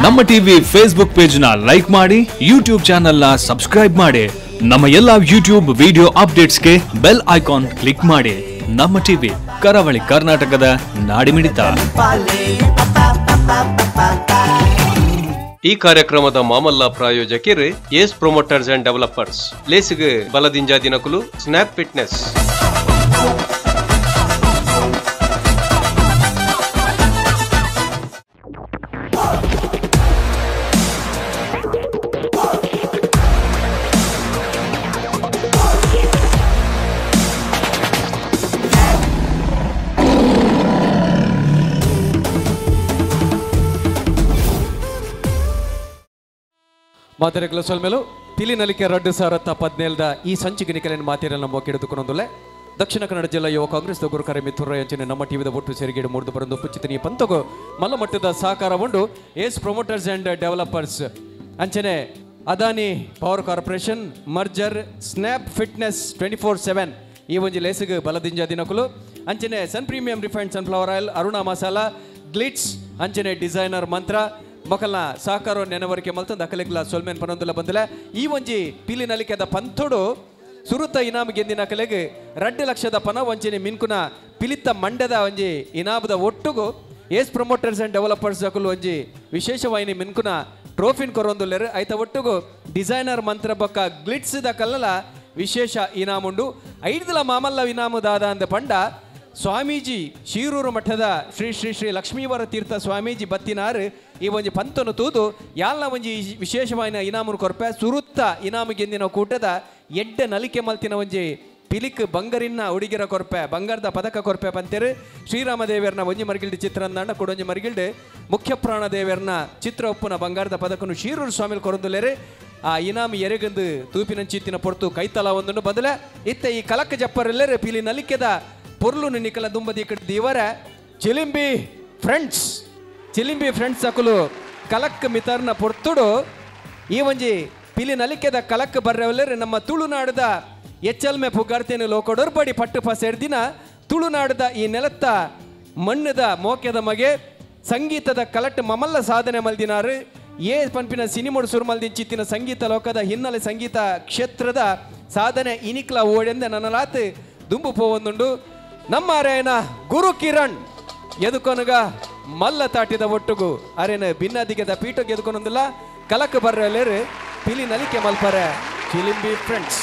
ನಮ್ಮ TV Facebook page ನ like ಮಾಡಿ, ಯೂಟ್ಯೂಬ್ ಚಾನೆಲ್ ನ ಸಬ್ಸ್ಕ್ರೈಬ್ ಮಾಡಿ, ನಮ್ಮ ಎಲ್ಲಾ ಯೂಟ್ಯೂಬ್ ವಿಡಿಯೋ ಅಪ್ಡೇಟ್ಸ್ಗೆ ಬೆಲ್ ಐಕಾನ್ ಕ್ಲಿಕ್ ಮಾಡಿ. ನಮ್ಮ ಟಿವಿ ಕರಾವಳಿ ಕರ್ನಾಟಕದ ನಾಡಿಮಿಡಿತ. ಈ ಕಾರ್ಯಕ್ರಮದ ಮಾಮಲ್ಲ ಪ್ರಾಯೋಜಕರು ಏಸ್ ಪ್ರಮೋಟರ್ಸ್ ಅಂಡ್ ಡೆವಲಪರ್ಸ್, ಲೇಸಿಗೆ ಬಲದಿಂಜಾ ದಿನಕುಲು, ಸ್ನ್ಯಾಪ್ ಫಿಟ್ನೆಸ್. ಮಾತೆರೆಗಳ ಸೊಲ್ಮೆಲು ಪಿಲಿ ನಲಿಕೆ 2017 ಈ ಸಂಚಿಗೆ ನಿಕಲಿನ ಮಾತೆರೆಲ್ಲ ಮೊಕ್ಕೆಡುತ್ತುಕೊಂಡೊಂದುಲ್ಲೆ. ದಕ್ಷಿಣ ಕನ್ನಡ ಜಿಲ್ಲಾ ಯುವ ಕಾಂಗ್ರೆಸ್ ಗುರುಕರೆ ಮಿಥುರ ಅಂಚನೆ ನಮ್ಮ ಟಿವಿದ ಒಟ್ಟು ಸೇರಿಗೇಡು ಮೂರ್ದು ಬರಂದು ಪುಚ್ಚಿತನಿ ಪಂತಗು ಮಲ್ಲಮಟ್ಟದ ಸಹಕಾರ ಉಂಡು ಏಸ್ ಪ್ರಮೋಟರ್ಸ್ ಅಂಡ್ ಡೆವಲಪರ್ಸ್ ಅಂಚನೆ Adani power corporation merger snap fitness 24/7 ಈ ಒಂಜಿ ಲೇಸಿಗೆ ಬಲದಿಂಜ ದಿನಕುಲು ಅಂಚನೆ Sun premium refined sunflower oil, Aruna masala, Glitz ಅಂಚನೆ ಡಿಸೈನರ್ ಮಂತ್ರ ಮೊಕಲ್ನ ಸಹಕಾರ ನೆನವರಿಕೆ ಮಲ್ತಂದು ಅಕಲೆಗ್ಲ ಸೊಲ್ಮೆನ್ ಪನೊಂದುಲ ಬಂದಲ. ಈ ಒಂಜಿ ಪಿಲಿ ನಲಿಕೆದ ಪಂಥೋಡು ಸುರುತ ಇನಾಮ್ ಗೆಂದಿನ ಕಲೆಗೆ 2 ಲಕ್ಷದ ಪನ ವಂಚನೆ ಮಿನ್ಕುನ ಪಿಲಿತ್ತ ಮಂಡ್ಯದ ಒಂಜಿ ಇನಾಮದ ಒಟ್ಟುಗು ಏಸ್ ಪ್ರಮೋಟರ್ಸ್ ಅಂಡ್ ಡೆವಲಪರ್ಸ್ ಅಕುಲು ಒಂಜಿ ವಿಶೇಷವಾಹಿನಿ ಮಿನ್ಕುನ ಟ್ರೋಫಿನ್ ಕೊರೊಂದುಲ್ಲೆರು. ಐತ ಒಟ್ಟುಗು ಡಿಸೈನರ್ ಮಂತ್ರ ಬೊಕ್ಕ ಗ್ಲಿಟ್ಸ್ the ಕಲ್ಲಲ ವಿಶೇಷ ಇನಾಮುಂಡು. ಐದುಲ ಮಾಮಲ್ಲ ಇನಾಮು ದಾದ ಅಂದ ಪಂಡ ಸ್ವಾಮೀಜಿ ಶಿರೂರು ಮಠದ ಶ್ರೀ ಶ್ರೀ ಶ್ರೀ ಲಕ್ಷ್ಮೀವರ ತೀರ್ಥ ಸ್ವಾಮೀಜಿ ಬತ್ತಿನಾರು ಈ ಒಂಜಿ ಪಂತನು ತೂದು ಯಾಲ್ನ ಒಂಜಿ ವಿಶೇಷವಾಯಿನ ಇನಾಮುನು ಕೊರ್ಪೆ. ಸುರುತ್ತ ಇನಾಮು ಗೆಂದಿನ ಕೂಟದ ಎಡ್ಡೆ ನಲಿಕೆ ಮಲ್ತಿನ ಒಂಜಿ ಪಿಲಿಕ್ ಬಂಗರಿನ ಉಡಿಗಿರ ಕೊರ್ಪೆ, ಬಂಗಾರದ ಪದಕ ಕೊರ್ಪೆ ಪಂತೇರು. ಶ್ರೀರಾಮದೇವರನ ಒಂಜಿ ಮರಿಗಿಲ್ಡು ಚಿತ್ರಂದಾಂಡ ಕೊಡೊಂಜಿ ಮರಿಗಿಲ್ಡು ಮುಖ್ಯ ಪ್ರಾಣ ದೇವರನ ಚಿತ್ರ ಒಪ್ಪುನ ಬಂಗಾರದ ಪದಕನು ಶಿರೂರು ಸ್ವಾಮಿಲ್ ಕೊರೊಂದುಲೇರು. ಆ ಇನಾಮು ಎರೆಗಂದು ತೂಪಿನಂಚಿತ್ತಿನ ಪೊರ್ತು ಕೈತಲ ಒಂದನ್ನು ಬಂದಲೆ ಇತ್ತ ಈ ಕಲಕ ಜಪ್ಪರೆಲ್ಲರು ಪಿಲಿ ನಲಿಕೆದ ಪೊರ್ಲು ನಿಕಲ ದುಂಬದಿ ಕಟ್ಟಿದೀವರ ಚಿಲಿಂಬಿ ಫ್ರೆಂಡ್ಸ್. ಚಿಲಿಂಬಿ ಫ್ರೆಂಡ್ಸ್ ಅಕುಲು ಕಲಕ್ ಮಿತರ್ನ ಪೊರ್ತುಡು ಈ ಒಂಜಿ ಪಿಲಿ ನಲಿಕೆದ ಕಲಕ್ ಬರ್ರವಲ್ಲರೆ ನಮ್ಮ ತುಳುನಾಡದ ಎಚ್ಚಲ್ಮೆ ಪುಗಾರ್ತೇನೆ ಲೋಕಡೊರ್ಬಡಿ ಪಟ್ಟು ಪಸೆರ್ದಿನ ತುಳುನಾಡದ ಈ ನೆಲತ್ತ ಮಣ್ಣದ ಮೋಕ್ಯದ ಮಗೆ ಸಂಗೀತದ ಕಲಟ್ ಮಮಲ್ಲ ಸಾಧನೆ ಮಲ್ದಿನಾರು. ಏ ಪಂಪಿನ ಸಿನಿಮೋಡು ಸುರುಮಲ್ದಿಂಚಿತ್ತಿನ ಸಂಗೀತ ಲೋಕದ ಹಿನ್ನೆಲೆ ಸಂಗೀತ ಕ್ಷೇತ್ರದ ಸಾಧನೆ ಇನಿಕ್ಲ ಓಡೆಂದ ನನ್ನಲಾತ್ ದುಂಬು ಪೋವೊಂದುಂಡು. ನಮ್ಮ ಅರೇನ ಗುರು ಕಿರಣ್ ಎದುಕೊನಗ ಮಲ್ಲ ತಾಟಿದ ಒಟ್ಟುಗು ಅರೇನ ಭಿನ್ನಾದಿಗೆದ ಪೀಠಕ್ಕೆ ಎದುಕೊನೊಂದಿಲ್ಲ ಕಲಕ್ ಬರ್ರಲೇರು ಪಿಲಿ ನಲಿಕೆ ಮಲ್ಪರೆ ಚಿಲಿಂಬಿ ಫ್ರೆಂಡ್ಸ್.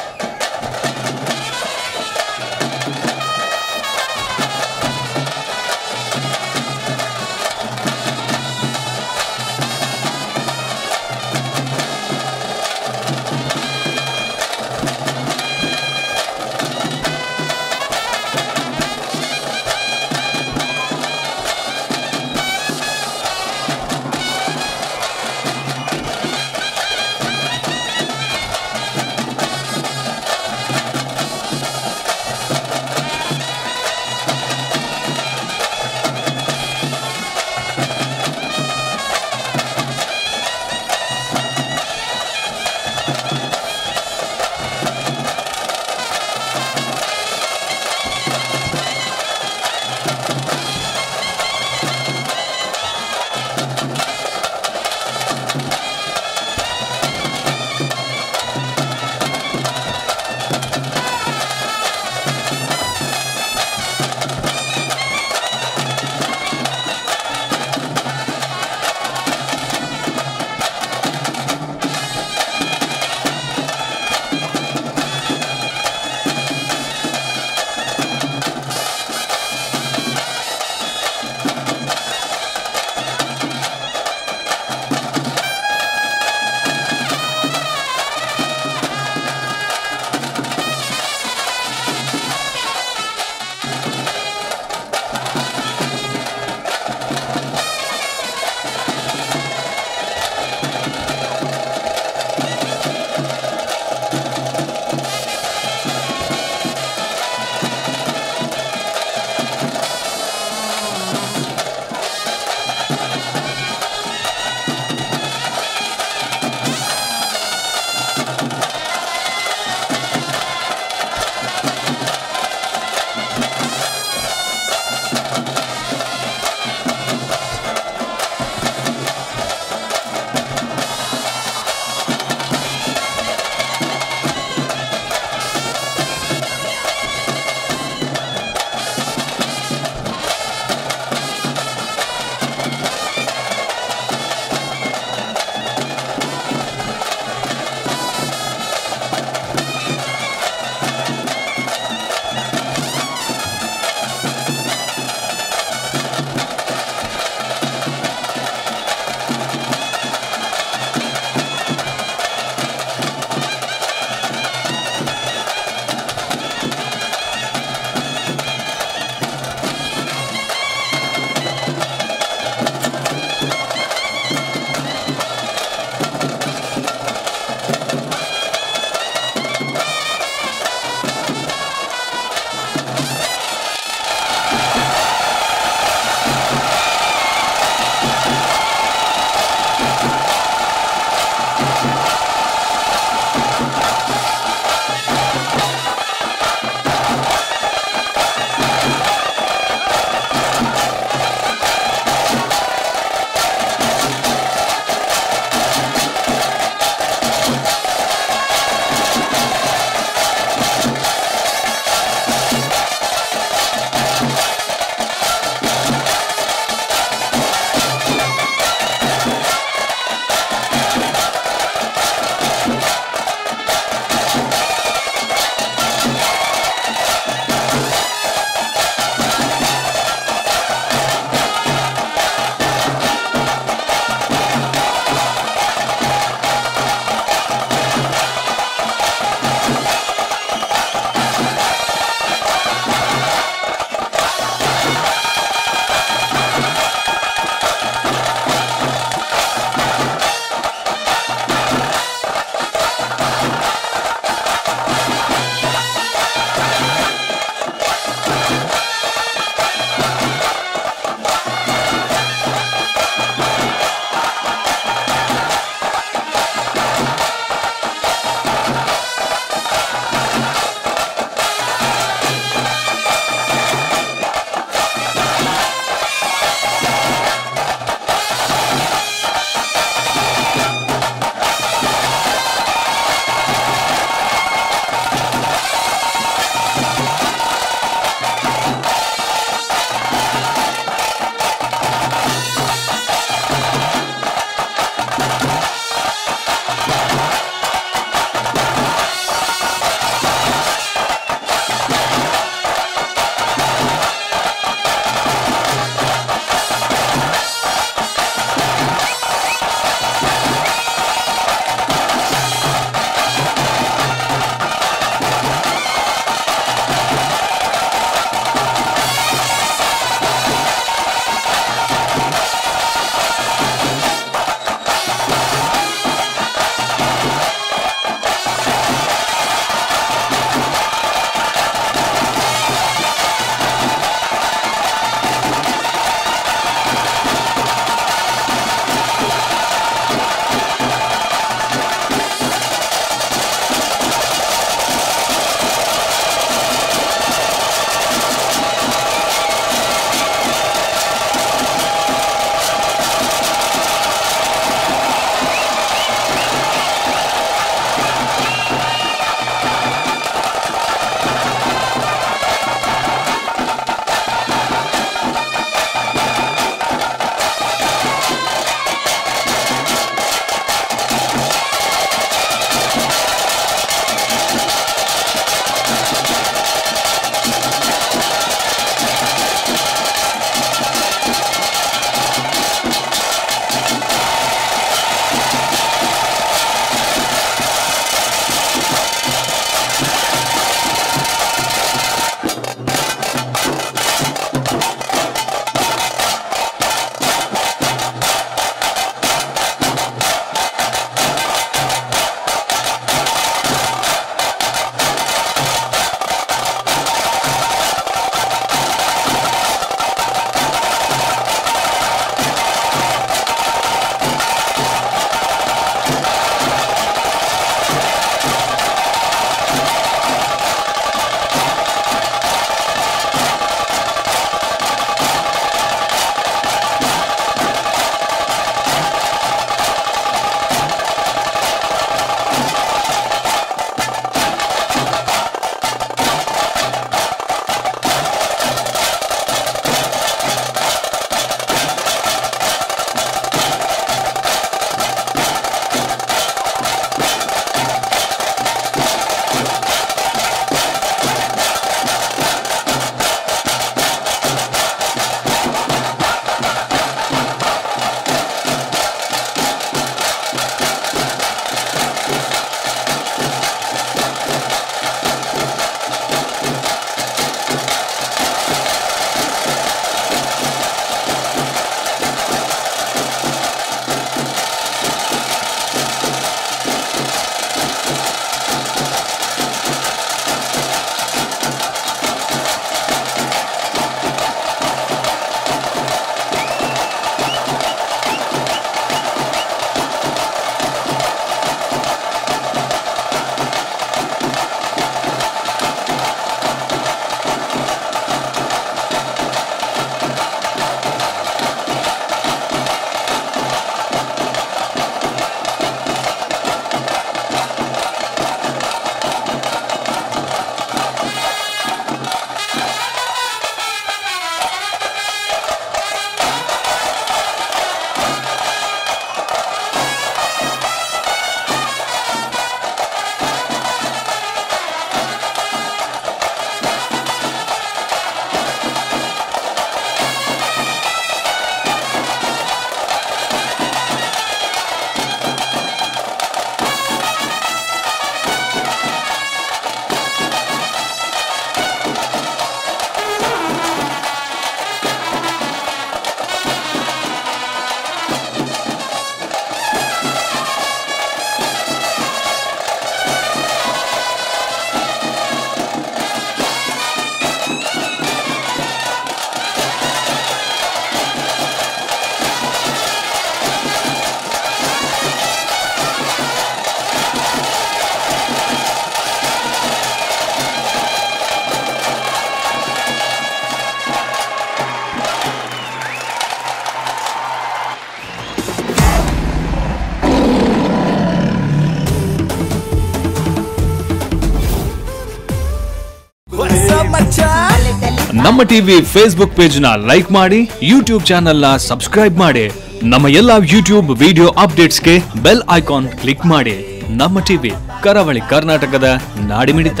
ನಮ್ಮ TV Facebook page ನ ಲೈಕ್ ಮಾಡಿ, ಯೂಟ್ಯೂಬ್ ಚಾನೆಲ್ ನ ಸಬ್ಸ್ಕ್ರೈಬ್ ಮಾಡಿ, ನಮ್ಮ ಎಲ್ಲಾ ಯೂಟ್ಯೂಬ್ ವಿಡಿಯೋ ಅಪ್ಡೇಟ್ಸ್ಗೆ bell icon click ಮಾಡಿ. ನಮ್ಮ ಟಿವಿ, ಕರಾವಳಿ ಕರ್ನಾಟಕದ ನಾಡಿಮಿಡಿತ.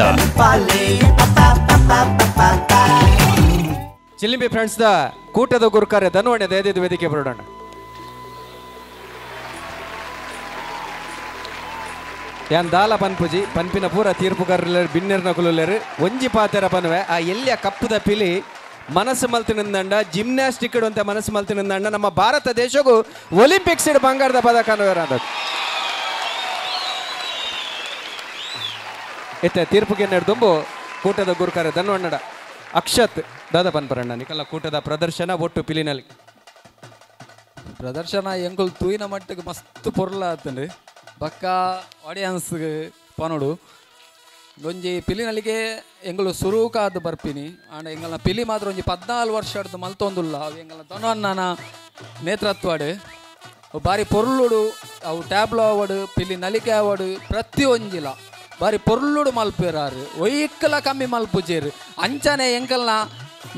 ಚಿಲಿಂಬಿ ಫ್ರೆಂಡ್ಸ್ the ಕೂಟದ ಗುರುಕಾರ್ಯ ಧನುವಣ್ಣ ದಯದಿದ್ದು ವೇದಿಕೆ ಬರೋಣ. ಯಾನ್ ದಾಲ ಪನ್ಪುಜಿ ಪನ್ಪಿನ ಪೂರ ತೀರ್ಪುಗಾರರು ಬಿನ್ನೆರ್ನ ಕುಲುಲೇರು ಒಂಜಿ ಪಾತೆರ ಪನ್ವೆ ಆ ಎಲ್ಲಿಯ ಕಪ್ಪುದ ಪಿಲಿ ಮನಸ್ಸು ಮಲ್ತಿನಿಂದಂಡ ಜಿಮ್ನಾಸ್ಟಿಕ್ ಅಂತ ಮನಸ್ಸು ಮಲ್ತಿನಿಂದಂಡ ನಮ್ಮ ಭಾರತ ದೇಶಕ್ಕೂ ಒಲಿಂಪಿಕ್ಸ್ ಬಂಗಾರದ ಪದಕ ಅನ್ನುವರ ಇತ್ತೆ ತೀರ್ಪುಗೆ ದುಂಬು ಕೂಟದ ಗುರುಕಾರ ಧನ್ವಣ್ಣಡ ಅಕ್ಷತ್ ದಾದ ಪನ್ಪರಣ್ಣ ನಿಕಲ್ಲ ಕೂಟದ ಪ್ರದರ್ಶನ ಒಟ್ಟು ಪಿಲಿನಲ್ಲಿ ಪ್ರದರ್ಶನ ಎಂಕುಲ್ ತೂಯಿನ ಮಟ್ಟಿಗೆ ಮಸ್ತ್ ಪೊರ್ಲ ಆತಂಡು ಬಕ್ಕ ಆಡಿಯನ್ಸ್ ಪನೋಡು ಒಂಜಿ ಪಿಲಿನಲ್ಲಿಗೆ ಎಂಗಳು ಸುರೂಕಾದ ಬರ್ಪಿನಿ ಆಂಡ ಎಂಗಳನ್ನ ಪಿಲಿ ಮಾತ್ರ ಒಂಜಿ 14 ವರ್ಷ ಅಡ್ದು ಮಲ್ತೊಂದುಲ್ಲ ಅವು ಎಂಗಳನ್ನ ಧನವಣ್ಣನ ನೇತೃತ್ವಡು ಬಾರಿ ಪೊರ್ಲುಡು ಅವು ಟ್ಯಾಬ್ಲೋ ಆವಡು ಪಿಲಿ ನಲಿಕೆ ಆವಡು ಪ್ರತಿ ಒಂಜಿಲ ಬಾರಿ ಪೊರ್ಲುಡು ಮಲ್ಪೇರಾರು ಒಯ್ಕಲ ಕಮ್ಮಿ ಮಲ್ಪುಜೇರು ಅಂಚನೆ ಎಂಕಲ್ನ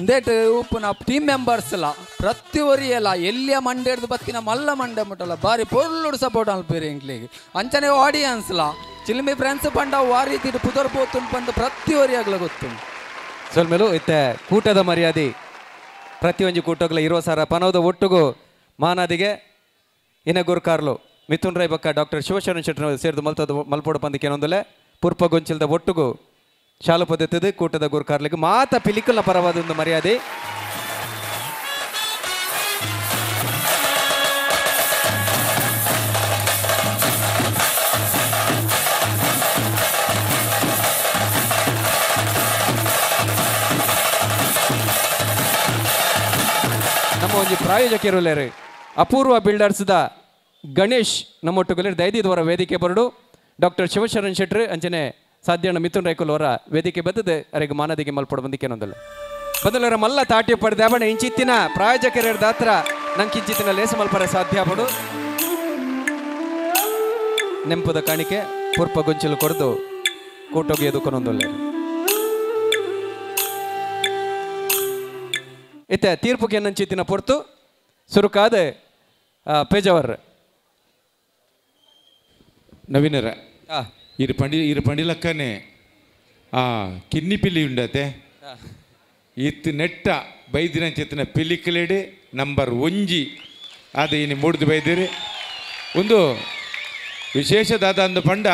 ಇಂದೇಟ್ ಉಪ್ಪುನ ಟೀಮ್ ಮೆಂಬರ್ಸ್ಲ ಪ್ರತಿ ಒರಿಯಲ್ಲ ಎಲ್ಲಿಯ ಮಂಡೆ ಹಿಡ್ದು ಬತ್ತಿನ ಮಲ್ಲ ಮಂಡೆ ಮುಟ್ಟಲ್ಲ ಬಾರಿ ಪೊರ್ಲುಡು ಸಪೋರ್ಟ್ ಅಲ್ಪೇರು ಎಂಕ್ಲಿಗೆ ಅಂಚನೆ ಆಡಿಯನ್ಸ್ಲ ಚಿಲಿಂಬಿ ಫ್ರೆಂಡ್ಸ್ ಪಂಡ ಆ ರೀತಿ ಪುದರ್ ಪೋತುಂಡು ಪಂಡ ಪ್ರತಿ ಒರಿಯಾಗ್ಲ ಗೊತ್ತುಂಡು. ಸೊಲ್ಮೇಲು ಇತ್ತೆ ಕೂಟದ ಮರ್ಯಾದೆ ಪ್ರತಿಯೊಂಜಿ ಕೂಟಗಳ ಇರುವ ಸಾರ ಪನೋದ ಒಟ್ಟುಗು ಮಾನಾದಿಗೆ ಇನ ಗುರುಕಾರ್ಲು ಮಿಥುನ್ ರೈ ಬಕ್ಕ ಡಾಕ್ಟರ್ ಶಿವಶರಣ ಶೆಟ್ಟರ್ ಸೇರಿದು ಮಲ್ತದ ಮಲ್ಪೋಡು ಪಂದಕ್ಕೆ ಏನೊಂದಲೆ ಪುರ್ಪ ಗೊಂಚಿಲ್ದ ಒಟ್ಟುಗು ಶಾಲು ಪದ್ಧತಿ ಕೂಟದ ಗುರುಕಾರ್ಲಿಗೆ ಮಾತ ಪಿಲಿಕಲ್ನ ಪರವಾದ ಒಂದು ಮರ್ಯಾದೆ. ನಮ್ಮ ಒಂದು ಪ್ರಾಯೋಜಕರುಲೇರು ಅಪೂರ್ವ ಬಿಲ್ಡರ್ಸ್ದ ಗಣೇಶ್ ನಮ್ಮೊಟ್ಟುಗಲೇರು ದೈದಿದವರ ವೇದಿಕೆ ಬರಡು ಡಾಕ್ಟರ್ ಶಿವಶರಣ್ ಶೆಟ್ಟರ್ ಅಂಚನೆ ಸಾಧ್ಯಣ್ಣ ಮಿಥುನ್ ರೈಕುಲ್ ಅವರ ವೇದಿಕೆ ಬದ್ದದೆ ಅರೆಗೆ ಮಾನದಿಗೆ ಮಲ್ಪಡ ಬಂದಿಕ್ಕೇನೊಂದಲ್ಲ ಬದಲರ ಮಲ್ಲ ತಾಟಿ ಪಡೆದ ಬಣ ಇಂಚಿತ್ತಿನ ಪ್ರಾಯೋಜಕರ ದಾತ್ರ ನಂಗೆ ಕಿಂಚಿತ್ತಿನ ಲೇಸ ಮಲ್ಪರ ಸಾಧ್ಯ ಪಡು ನೆಂಪದ ಕಾಣಿಕೆ ಪೂರ್ಪ ಗೊಂಚಲು ಕೊಡದು ಕೂಟೋಗಿ ಎದುಕೊನೊಂದಲ್ಲ. ಇತ್ತೆ ತೀರ್ಪುಗೆ ನಂಚಿತ್ತಿನ ಪೊರ್ತು ಸುರುಕಾದ ಪೇಜವರ್ ನವೀನರ ಇರು ಪಂಡಿ ಇರು ಪಂಡಿಲಕ್ಕನೆ ಆ ಕಿನ್ನಿ ಪಿಲಿ ಉಂಡತೆ ಇತ್ತು ನೆಟ್ಟ ಬೈದಿನ ಚೇತನ ಪಿಲಿಕಲೇಡಿ ನಂಬರ್ ಒಂಜಿ ಅದು ಇನ್ನು ಮೂಡ್ದು ಬೈದಿರಿ. ಒಂದು ವಿಶೇಷದಾದ ಅಂದು ಪಂಡ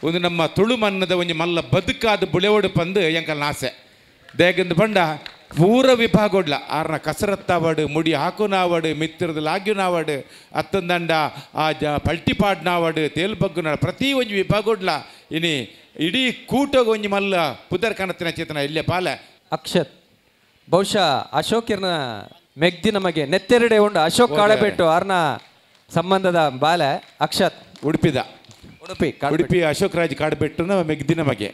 ಒಂದು ನಮ್ಮ ತುಳು ಮನ್ನದ ಒಂಜಿ ಮಲ್ಲ ಬದುಕಾದ ಬುಳೆವಡು ಪಂದು ಎಂಕಲ್ನ ಆಸೆ ದೇಗಂದು ಪಂಡ ಪೂರ ವಿಭಾಗೋಡ್ಲ ಆರ್ನ ಕಸರತ್ತಾವಡು ಮುಡಿ ಹಾಕುನಾವಡು ಮಿತ್ರದ ಲಾಗ್ಯುನಾವಡು ಅತ್ತಂದಂಡ ಆ ಜ ಪಲ್ಟಿಪಾಡ್ನಾವಡು ತೇಲ್ಬಗ್ಗುನ ಪ್ರತಿ ಒಂಜಿ ವಿಭಾಗೋಡ್ಲ ಇನಿ ಇಡೀ ಕೂಟಗ ಒಂಜಿ ಮಲ್ಲ ಪುದರ್ ಕಣತಿನ ಚೇತನ ಇಲ್ಲೇ ಪಾಲೆ. ಅಕ್ಷತ್ ಬಹುಶಃ ಅಶೋಕಿರ್ನ ಮೆಗ್ದಿ ನಮಗೆ ನೆತ್ತೆರಡೆ ಉಂಡು ಅಶೋಕ್ ಕಾಳಬೆಟ್ಟು ಆರ್ನ ಸಂಬಂಧದ ಬಾಲೆ ಅಕ್ಷತ್ ಉಡುಪಿದ ಉಡುಪಿ ಉಡುಪಿ ಅಶೋಕ್ ರಾಜ್ ಕಾಡಬೆಟ್ಟು ನಮ್ಮ ಮೆಗ್ದಿ ನಮಗೆ.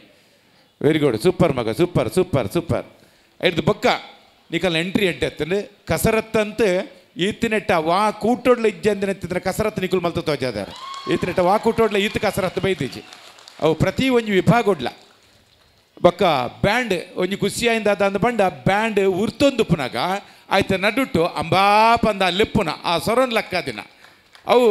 Very good, super ಮಗ, super super super. ಹಿಡ್ದು ಬೊಕ್ಕ ನಿಕಲ್ ಎಂಟ್ರಿ ಎಡ್ಡೆತ್ತಂದು ಕಸರತ್ತಂತ ಈತಿನೆಟ್ಟ ವಾ ಕೂಟೋಡ್ಲ ಇಜ್ಜಂದಿನ ಕಸರತ್ತು ನಿಕುಲ್ ಮಲ್ತ ತೋಜಾದಾರ ಈತಿನೆಟ್ಟ ವಾ ಕೂಟೋಡ್ಲ ಈತ ಕಸರತ್ತು ಬೈದಿಜ್ಜಿ ಅವು ಪ್ರತಿ ಒಂಜಿ ವಿಭಾಗೋಡ್ಲ ಬೊಕ್ಕ ಬ್ಯಾಂಡ್ ಒಂಜಿ ಖುಷಿಯಾಯಿಂದ ಅದ ಬಂಡ ಬ್ಯಾಂಡ್ ಉರ್ತೊಂದು ಪುನಗ ಆಯ್ತ ನಡುಟ್ಟು ಅಂಬಾಪಂದ ಲೆಪ್ಪುನ ಆ ಸೊರನ್ ಲಕ್ಕ ದಿನ ಅವು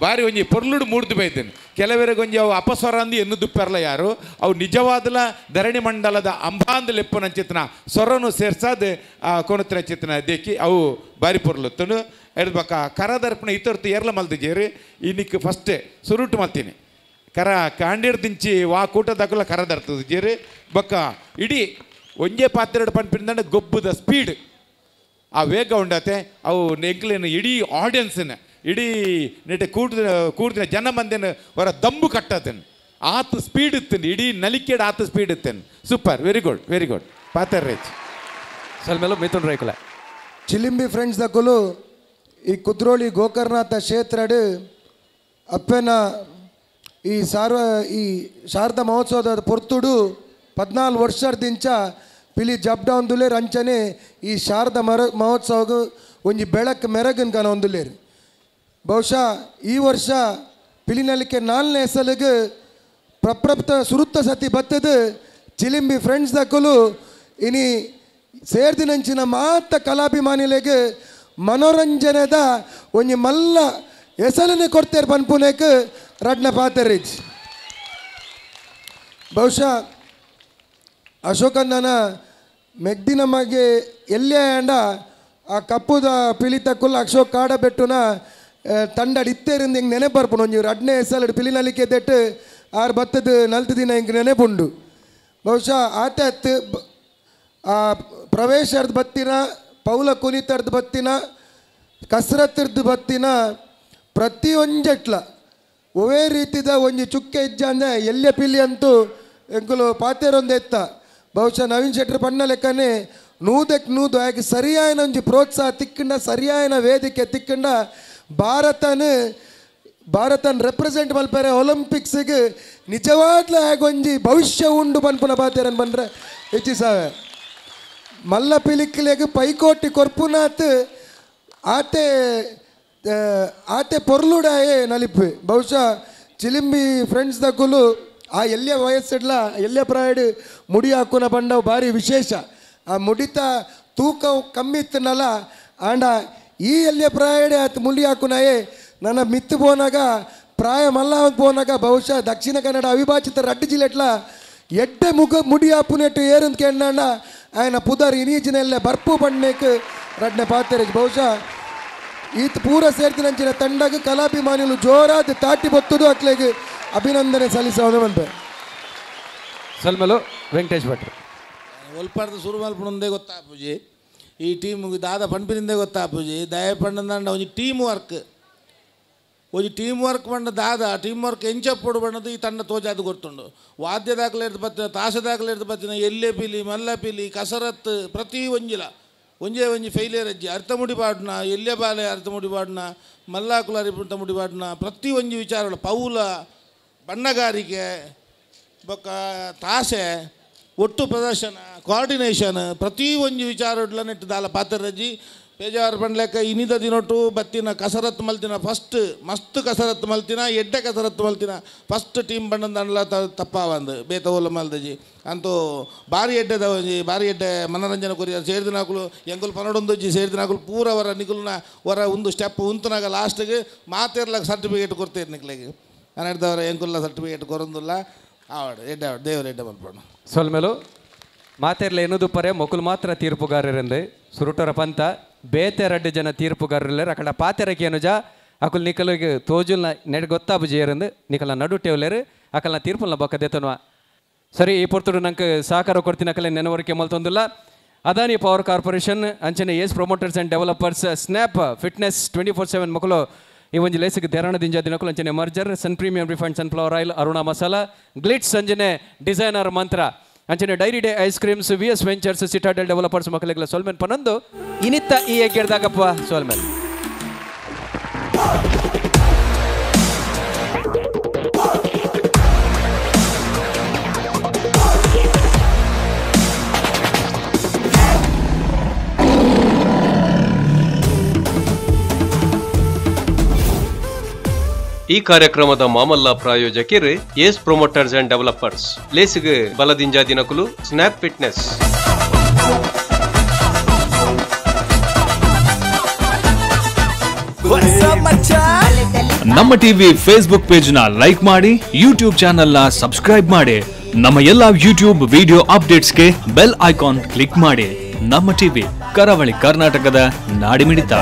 ಬಾರಿ ಒಂಜಿ ಪೊರ್ಲುಡು ಮೂಡ್ದು ಬೈದೇನೆ. ಕೆಲವರಿಗೆ ಒಂಜಿ ಅವು ಅಪಸ್ವರ ಅಂದು ಎನ್ನು ದುಪ್ಪೆರಲ ಯಾರು ಅವು ನಿಜವಾದಲ ಧರಣಿ ಮಂಡಲದ ಅಂಬಾಂದ ಲೆಪ್ಪುನ ಚಿತ್ನ ಸೊರನು ಸೇರ್ಸಾದ ಆ ಕೊಣತ್ರ ಚಿತ್ನ ದೇಕಿ ಅವು ಬಾರಿ ಪೊರ್ಲುತ್ತನು ಹೇಳ್ಬೇಕ. ಕರದರ್ಪಣ ಇತರ್ತು ಏರ್ಲ ಮಲ್ದಿಜೇರಿ ಇನ್ನಿಕ್ ಫಸ್ಟೇ ಸುರುಟು ಮಲ್ತೀನಿ ಕರ ಕಾಂಡಿರ್ದಿಂಚಿ ವಾ ಕೂಟದಾಕುಲ ಕರದರ್ತದ ಜೇರಿ ಬೊಕ್ಕ ಇಡೀ ಒಂಜೇ ಪಾತ್ರೆಡು ಪನ್ಪಿಂದಂಡ ಗೊಬ್ಬದ ಸ್ಪೀಡ್ ಆ ವೇಗ ಉಂಡತೆ ಅವು ಎಂಕ್ಲೇನು ಇಡೀ ಆಡಿಯನ್ಸ್ನ ಇಡೀ ನೆಟ್ಟೆ ಕೂಡ್ದಿನ ಕೂಡ್ದಿನ ಜನ ಮಂದಿನ ಹೊರ ದಂಬು ಕಟ್ಟತೇನೆ ಆತ ಸ್ಪೀಡ್ ಇತ್ತೇನೆ ಇಡೀ ನಲಿಕೆಡ್ ಆತ ಸ್ಪೀಡ್ ಇತ್ತೇನೆ. Super, very good, very good ಪಾತ್ರ ರೇಚ್ ಸಲ್ಮೇಲು ಮಿಥುನ್ ರೈಕುಲ. ಚಿಲಿಂಬಿ ಫ್ರೆಂಡ್ಸ್ ದಕ್ಕುಲು ಈ ಕುದ್ರೋಳಿ ಗೋಕರ್ಣನಾಥ ಕ್ಷೇತ್ರಡು ಅಪ್ಪನ ಈ ಈ ಶಾರದಾ ಮಹೋತ್ಸವದ ಪೊರ್ತುಡು 14 ವರ್ಷದಿಂಚ ಪಿಲಿ ಜಬ್ಡಾಂದುಲೇರ್ ಅಂಚನೆ ಈ ಶಾರದಾ ಮಹೋತ್ಸವಗ ಒಂಜಿ ಬೆಳಕು ಮೆರಗನ್ ಕನ ಒಂದುಲೇರು. ಬಹುಶಃ ಈ ವರ್ಷ ಪಿಲಿನಲಿಕೆ 4ನೇ ಸಲಗ ಪ್ರಪ್ರಪ್ತ ಸುರುತ್ತ ಸತಿ ಬತ್ತದ ಚಿಲಿಂಬಿ ಫ್ರೆಂಡ್ಸ್ ದಕ್ಕಲು ಇನಿ ಸೇರ್ದಿನಂಚಿನ ಮಾತ ಕಲಾಭಿಮಾನಿಲೆಗ್ ಮನೋರಂಜನೆದ ಒಂಜಿ ಮಲ್ಲ ಹೆಸರನ್ನೇ ಕೊಡ್ತೇರು ಪನ್ಪುನೇಕ್ ರಡ್ನ ಪಾತೆರಿಜ್. ಬಹುಶಃ ಅಶೋಕಣ್ಣನ ಮೆಗ್ದಿನ ಮಗೆ ಎಲ್ಲೇ ಅಂಡ ಆ ಕಪ್ಪುದ ಪಿಲಿತಕ್ಕುಲ್ಲ ಅಶೋಕ್ ಕಾಡಬೆಟ್ಟುನ ತಂಡಡ್ ಇತ್ತೇರಿಂದ ಹಿಂಗೆ ನೆನೆ ಬರ್ಪುಂಡು. ಒಂಜಿ ರಡ್ನೇ ಹೆಸಲು ಪಿಲಿನಲಿಕೆ ದೆಟ್ಟು ಆರು ಬತ್ತದ ನಲ್ತು ದಿನ ಹಿಂಗೆ ನೆನೆಪುಂಡು. ಬಹುಶಃ ಆತ ಆ ಪ್ರವೇಶರ್ದು ಬತ್ತಿನ, ಪೌಲ ಕುನಿತರ್ದು ಬತ್ತಿನ, ಕಸರತ್ತಿರ್ದು ಬತ್ತಿನ ಪ್ರತಿಯೊಂಜೆಟ್ಲ ಒವೇ ರೀತಿದ ಒಂಜಿ ಚುಕ್ಕೆ ಇಜ್ಜ ಅಂದ್ರೆ ಎಲ್ಲೆ ಪಿಲಿ ಅಂತೂ ಎಂಕುಲು ಪಾತೇರೊಂದು ಎತ್ತ. ಬಹುಶಃ ನವೀನ್ ಶೆಟ್ಟರ್ ಪಣ್ಣ ಲೆಕ್ಕನೆ ನೂದಕ್ಕೆ ನೂದು ಆಗಿ ಸರಿಯಾಯನ ಒಂಜಿ ಪ್ರೋತ್ಸಾಹ ತಿಕ್ಕಂಡ, ಸರಿಯಾಯನ ವೇದಿಕೆ ತಿಕ್ಕಂಡ ಭಾರತನ ರೆಪ್ರೆಸೆಂಟ್ ಮಲ್ಪರೆ ಒಲಿಂಪಿಕ್ಸ್ಗೆ ನಿಜವಾದ್ಲ ಆಗೊಂಜಿ ಭವಿಷ್ಯ ಉಂಡು ಪನ್ಪುನ ಪಾತೇರನ್ ಬಂದ್ರೆ ಹೆಚ್ಚಿಸಾವೆ. ಮಲ್ಲ ಪಿಲಿಕ್ಲೆಗ್ ಪೈಕೋಟಿ ಕೊರ್ಪುನಾತ್ ಆತೆ ಆತೆ ಪೊರ್ಲುಡಾಯೇ ನಲಿಪು. ಬಹುಶಃ ಚಿಲಿಂಬಿ ಫ್ರೆಂಡ್ಸ್ ದಕ್ಕುಲು ಆ ಎಲ್ಲಿಯ ವಯಸ್ಸಿಡ್ಲ ಎಲ್ಲಿಯ ಪ್ರಾಯಡ್ ಮುಡಿ ಹಾಕುನ ಬಂಡವು ಭಾರಿ ವಿಶೇಷ. ಆ ಮುಡಿತ ತೂಕ ಕಮ್ಮಿ ಇತ್ತನಲ್ಲ ಆಂಡ ಈ ಎಲ್ಲಿಯ ಪ್ರಾಯಡೆ ಆತ ಮುಡಿ ಹಾಕುನಾಯೇ ನನ್ನ ಮಿತ್ತು ಪೋನಾಗ ಪ್ರಾಯ ಮಲ್ಲ ಪೋನಾಗ ಬಹುಶಃ ದಕ್ಷಿಣ ಕನ್ನಡ ಅವಿಭಾಜಿತ ರಡ್ಡು ಜಿಲ್ಲೆಟ್ಲ ಎಡ್ಡೆ ಮುಗ ಮುಡಿ ಹಾಪುನೆಟ್ಟು ಏರಂತ ಕೇಂಡ ఆయన ಪುದರ್ ಇನೀಜಿನೆಲ್ಲ ಬರ್ಪು ಬಣ್ಣಕ್ಕೆ ರಡ್ನೆ ಪಾತೆರೆ. ಬಹುಶಃ ಈತ ಪೂರ ಸೇರ್ತಿನಂಚಿನ ತಂಡಗೆ ಕಲಾಭಿಮಾನಿಗಳು ಜೋರಾದ ತಾಟಿ ಬೊತ್ತದು ಅಕ್ಲೆಗೆ ಅಭಿನಂದನೆ ಸಲ್ಲಿಸೋದು ಬಂತೆ. ಸಲ್ಮಲು ವೆಂಕಟೇಶ್ ಭಟ್ರು ಒಲ್ಪಾರ್ದ ಶುರು ಮಲ್ಪುಂದೇ ಗೊತ್ತಾಪುಜಿ ಈ ಟೀಮ್ ದಾದ ಪಂಪಿನಿಂದೆ ಗೊತ್ತಾಪುಜಿ ದಯ ಪಂಡಂದ ಒಂಜಿ ಟೀಮ್ ವರ್ಕ್ ಒಂಜಿ ಟೀಮ್ ವರ್ಕ್ ಪಂಡ ದಾದ ಟೀಮ್ ವರ್ಕ್ ಎಂಚಪ್ಪೊಡು ಬಣ್ಣದು ಈ ತಂಡ ತೋಜಾದು ಗೊತ್ತುಂಡು. ವಾದ್ಯ ದಾಖಲೆ ಬತ್ತಿನ ತಾಸೆ ದಾಖಲೆ ಬತ್ತಿನ ಎಲ್ಲೆ ಪಿಲಿ ಮಲ್ಲ ಪಿಲಿ ಕಸರತ್ತು ಪ್ರತಿ ಒಂಜಿಲ ಒಂಜೇ ಒಂಜಿ ಫೈಲಿಯರ್ ಅಜ್ಜಿ ಅರ್ಥ ಮುಡಿ ಪಾಡುನ ಎಲ್ಲೆ ಬಾಲೆ ಅರ್ಥ ಮುಡಿ ಪಾಡುನ ಮಲ್ಲಾಕುಲ ಅರ್ಥ ಮುಡಿ ಪಾಡುನ ಪ್ರತಿ ಒಂಜಿ ವಿಚಾರಗಳು ಪೌಲ ಬಣ್ಣಗಾರಿಕೆ ಬೊಕ್ಕ ತಾಸೆ ಒಟ್ಟು ಪ್ರದರ್ಶನ ಕೋಆರ್ಡಿನೇಷನ್ ಪ್ರತಿ ಒಂಜಿ ವಿಚಾರ ನೆಟ್ಟು ದಾಲ ಪಾತ್ರರಜ್ಜಿ ಬೇಜಾರು ಪಂಡ್ಲೆಕ್ಕ ಇನಿದ ದಿನೊಟ್ಟು ಬತ್ತಿನ ಕಸರತ್ತು ಮಲ್ತಿನ ಫಸ್ಟ್ ಮಸ್ತ್ ಕಸರತ್ತು ಮಲ್ತಿನ ಎಡ್ಡೆ ಕಸರತ್ತು ಮಲ್ತಿನ ಫಸ್ಟ್ ಟೀಮ್ ಬಂಡಂದಲ್ಲ ತಪ್ಪಾವಂದು ಬೇತ ಓಲ ಮಲ್ದಜಿ ಅಂತೂ ಭಾರಿ ಎಡ್ಡೆದ ಒಂಜಿ ಭಾರಿ ಎಡ್ಡೆ ಮನೋರಂಜನೆ ಕೊರಿಯ ಸೇರ್ದಿನಾಕುಲು ಎಂಕುಲು ಪನ್ನೊಂದೊಂಜಿ ಸೇರ್ದಿನಾಕುಲು ಪೂರ ವರ ನಿಕುಲ್ನ ವರ ಒಂದು ಸ್ಟೆಪ್ ಉಂತನಾಗ ಲಾಸ್ಟ್ಗೆ ಮಾತೇರ್ಲಾಗ ಸರ್ಟಿಫಿಕೇಟ್ ಕೊಡ್ತೇನೆ ನಿಕ್ಲೆಗೆ ನಾನು ಹಿಡ್ದವರ ಎಂಕುಲ್ಲ ಸರ್ಟಿಫಿಕೇಟ್ ಕೊರೊಂದುಲ್ಲ ಆವಡು ಎಡ್ಡೆ ಆವಡು ದೇವರು ಎಡ್ಡೆ ಮಲ್ಪೋಣ. ಸೊಲ್ಮೇಲು ಮಾತೇರ್ಲ ಎನ್ನುದು ಪರೆ ಮೊಕುಲು ಮಾತ್ರ ತೀರ್ಪುಗಾರರೆಂದು ಸುರುಟರ ಪಂತ ಬೇತೆ ರಡ್ಡು ಜನ ತೀರ್ಪುಗಾರರಿಲ್ಲರು ಅಕಡ ಪಾತೆರಕ್ಕೆ ಅನುಜ ಅಕುಲ್ ನಿಕಲಿಗೆ ತೋಜುಲ್ನ ನೆಡ್ ಗೊತ್ತಾಬುಜಿಯರೆಂದು ನಿಕಲ್ನ ನಡುಟೇವ್ಲೇರು ಅಕಲ್ನ ತೀರ್ಪುಲ್ನ ಬೊಕ್ಕ ಸರಿ ಈ ಪೊರ್ತುಡು ನಂಗೆ ಸಹಕಾರ ಕೊಡ್ತೀನಿ ಅಕಲೆ ನೆನವರಿಕೆ ಮಲ್ತೊಂದುಲ್ಲ. ಅದಾನಿ ಪವರ್ ಕಾರ್ಪೊರೇಷನ್ ಅಂಚನೆ Ace promoters and developers snap fitness 24/7 ಮಕ್ಕಳು ಈ ಒಂಜಿ ಲೇಸಿಗೆ ದೇರಾಣ ದಿಂಜ ದಿನಕುಲು ಅಂಚನೆ merger Sun premium refined sunflower oil Aruna masala glitz ಅಂಚನೆ ಡಿಸೈನರ್ ಮಂತ್ರ ಅಂಚನೆ dairy day ice creams V S ventures citadel developers ಮಕ್ಕಳಿಗೆಲ್ಲ ಸೋಲ್ಮೆನ್ ಪನ್ನೊಂದು ಇನಿತ್ತ ಈ ಎಗ್ಗೆಡ್ದಾಗಪ್ಪ ಸೋಲ್ಮೆನ್. ಈ ಕಾರ್ಯಕ್ರಮದ ಮಾಮಲ್ಲ ಪ್ರಾಯೋಜಕರು ಏಸ್ promoters and developers ಲೇಸಿಗೆ ಬಲದಿಂಜಾ ದಿನಕುಲು ಸ್ನ್ಯಾಪ್ ಫಿಟ್ನೆಸ್. ನಮ್ಮ TV Facebook page ನ ಲೈಕ್ ಮಾಡಿ, ಯೂಟ್ಯೂಬ್ ಚಾನೆಲ್ ನ ಸಬ್ಸ್ಕ್ರೈಬ್ ಮಾಡಿ, ನಮ್ಮ ಎಲ್ಲಾ ಯೂಟ್ಯೂಬ್ ವಿಡಿಯೋ ಅಪ್ಡೇಟ್ಸ್ಗೆ bell icon click ಮಾಡಿ. ನಮ್ಮ ಟಿವಿ ಕರಾವಳಿ ಕರ್ನಾಟಕದ ನಾಡಿಮಿಡಿತ.